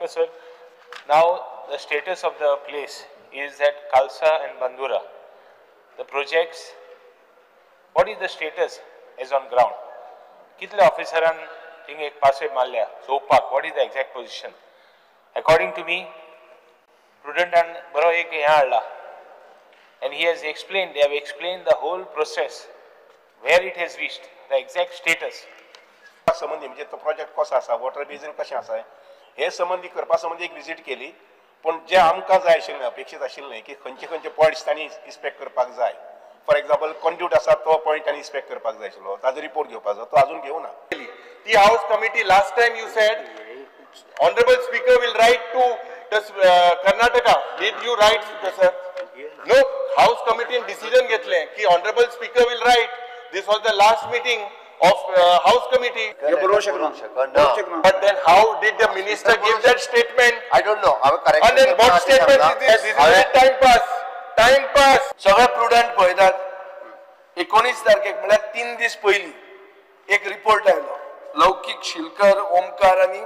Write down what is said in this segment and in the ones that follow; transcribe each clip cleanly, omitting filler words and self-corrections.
Speaker sir, now the status of the place is that Kalsa and Bandura, the projects, what is the status as on ground? कितले ऑफिसरान thing एक पासय मारल्या चोवपाक, what is the exact position? According to me, प्रुडंटान बरो एक हें हाडला and he has explained, they have explained the whole process, where it has reached, the exact status. संबंदी म्हणजे तो प्रोजेक्ट कसो आसा, वॉटर बेजीन कशें आसा हे संबंदी करपा संबंदी एक विजीट केली. पूण जे आमकां जाय आशिल्लें, अपेक्षीत आशिल्लें की खंयचे खंयचे पॉयंट्स तांणी इन्स्पेक्ट करपाक जाय. फॉर एग्जाम्पल कॉन्ड्यूट आसा तो पॉयंट तांणी इन्स्पेक्ट करपाक जाय आशिल्लो, ताजो रिपोर्ट घेवपाचो, तो अजून घेवना. ती house committee last time you said honourable speaker will write to Karnataka. Did you write sir? No, house कमिटीन डिसिजन घेतलें की honourable speaker will write. This was the last meeting of house committee. But then how did the minister give that statement? I don't know. And then what statement is this? This is time pass. Time pass. सगळे prudent पळयतात. 19 तारखेक म्हळ्यार 3 दीस पयलीं एक report आयलो. लौकीक शिलकर, ओमकार आनी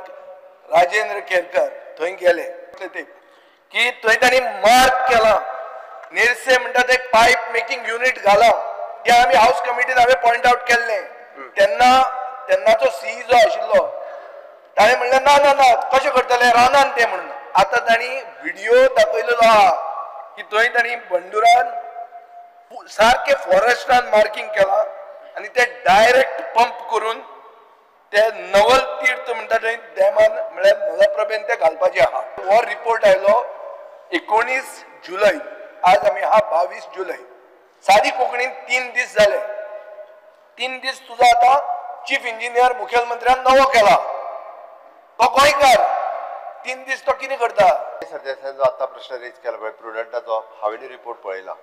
राजेंद्र केरकर थंय गेले ते की थंय तांणी मार्क केला नेरसे म्हणटा ते पायप मेकिंग युनिट घाला. ते आमी हावस कमिटीन हांवें पॉयंट आवट केल्लें. तेन्ना तेन्नाचो सी जो आशिल्लो ताणें म्हणलें ना ना ना कशें करतले रानान तें म्हणून. आतां तांणी व्हिडियो दाखयलेलो आहा की थंय तांणी बंडुरान सारकें फॉरेस्टान मार्किंग केलां आनी ते डायरेक्ट पंप करून ते नवल तीर्थ म्हणटा थंय डॅमान म्हळ्यार मलप्रभेन ते घालपाचें आहा. हो रिपोर्ट आयलो 19 जुलय, आज आमी आहा 22 जुलय. सादी कोंकणीन 3 दीस जाले. 3 दीस तुजो आतां चीफ इंजिनियर मुखेलमंत्र्यान नवो केला, तो गोंयकार. 3 दीस तो कितें करता? सरदेसायान जो आतां प्रश्न रेज केला पळय प्रुडंटाचो, हांवें रिपोर्ट पळयला.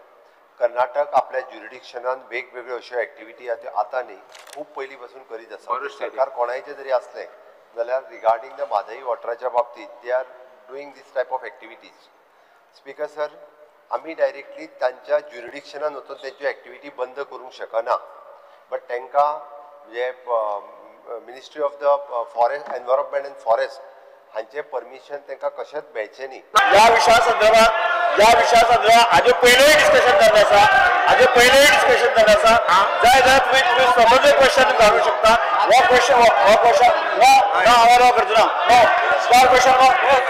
कर्नाटक आपल्या ज्युरिडिक्शनान वेगवेगळ्यो अश्यो एक्टिविटी आहा त्यो आतां न्ही, खूब पयलीं पासून करीत आसा. सरकार कोणायचें जरी आसलें जाल्यार रिगार्डींग the Mhadei वॉटराच्या बाबतींत they are doing this type of activities. Speaker sir, आमी डायरेक्टली तांच्या ज्युरिडिक्शनान वचून तेंच्यो एक्टिविटी बंद करूंक शकना. बट तांकां म्हणजे ministry of the forest, environment and forest हांचें परमिशन तांकां कशेंच मेळचें न्ही. ह्या विशया संदर्भात हाजे पयलेंय डिस्कशन जाल्लें आसा, हाजे पयलेंय डिस्कशन जाल्लें आसा. जाय जाल्यार तुमी समज क्वेश्चन घालूंक शकता. हो क्वेश्चन हो क्वेश्चन ना हांवें हो करचो ना. No star question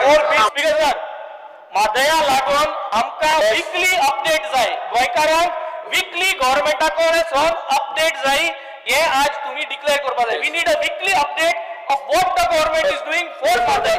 four B. Speaker sir, म्हादया लागून आमकां विकली अपडेट जाय. गोंयकारांक विकली गव्हर्मेंटा कडेन अपडेट जाय हे आज तुम्ही डिक्लेअर करपाक जाय. We need a weekly update of what the government is doing for Mhadei.